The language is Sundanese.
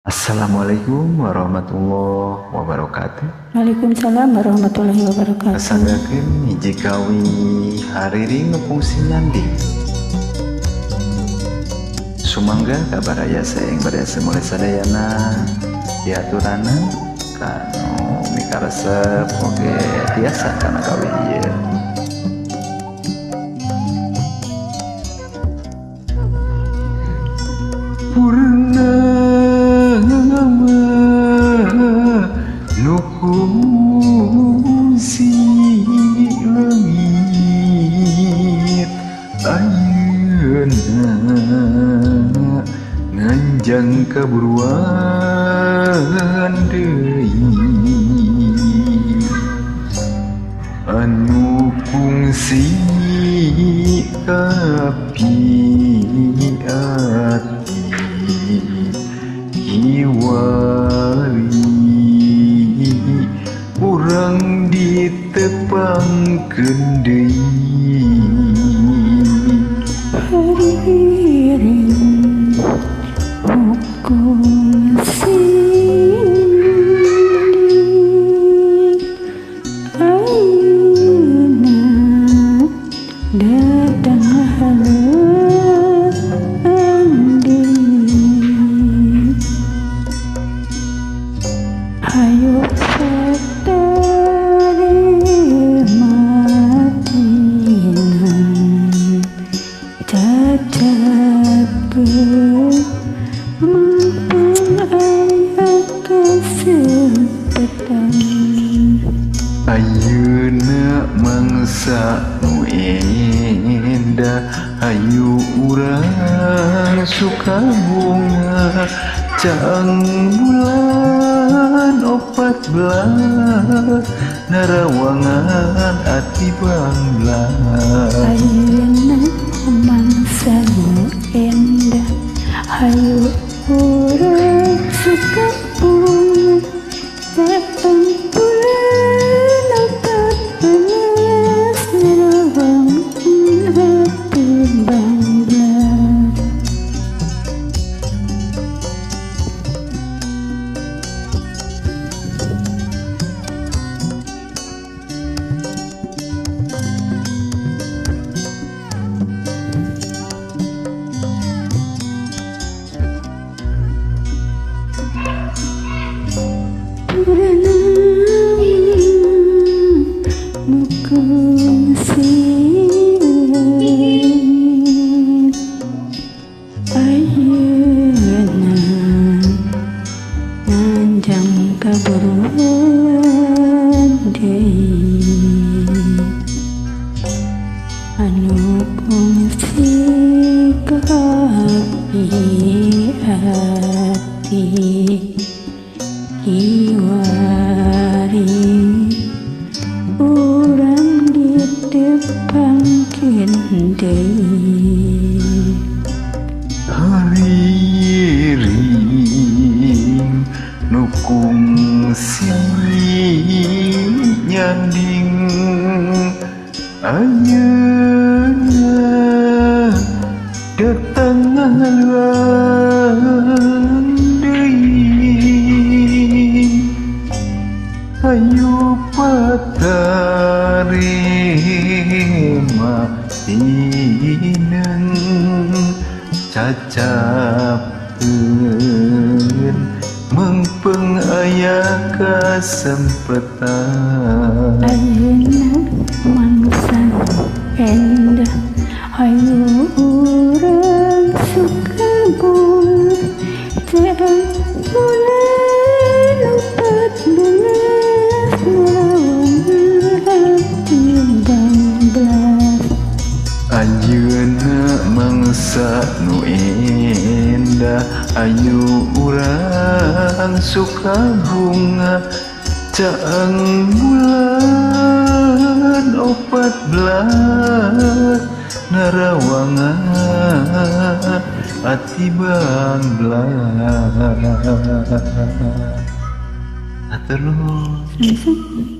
Assalamualaikum warahmatullahi wabarakatuh. Waalaikumsalam warahmatullahi wabarakatuh. Kasanggakeun hiji kawi hariring nu kungsi nyanding. Sumangga kabaraya saeng baraya semule sadayana diaturana kanu mikaresep oge tiasa kana kawi ieu. Purna nu kungsi leungit ayeuna nganjang kaburuan deui anu kungsi kapi ati kiwari urang ditepangkeun deui. Hariring hukum sindi ayeuna datang haleung deui. Hayu ayeuna mangsa nu endah hayu urang suka bunga cang bulan 14 narawangan ati banglah. Ayeuna mangsa nu endah hayu urang suka bunga cang bulan 14 narawangan ati banglah. Nu kungsi leungit ayeuna nganjang kaburuan deui anu kungsi kapi ati kiwari urang ditepangkeun deui. Hariring nu kungsi nyanding ayeuna datang ngaluang deui hayu patarima tineng cacapkeun mengpeng aya kasempetan. Ayeuna mangsa nu endah hayu urang suka bunga cang bulan 14 narawangan ati banglah. Ayeuna mangsa nu endah ayu urang suka bunga cang bulan 14 narawangan ati banglah. Hatur nuhun.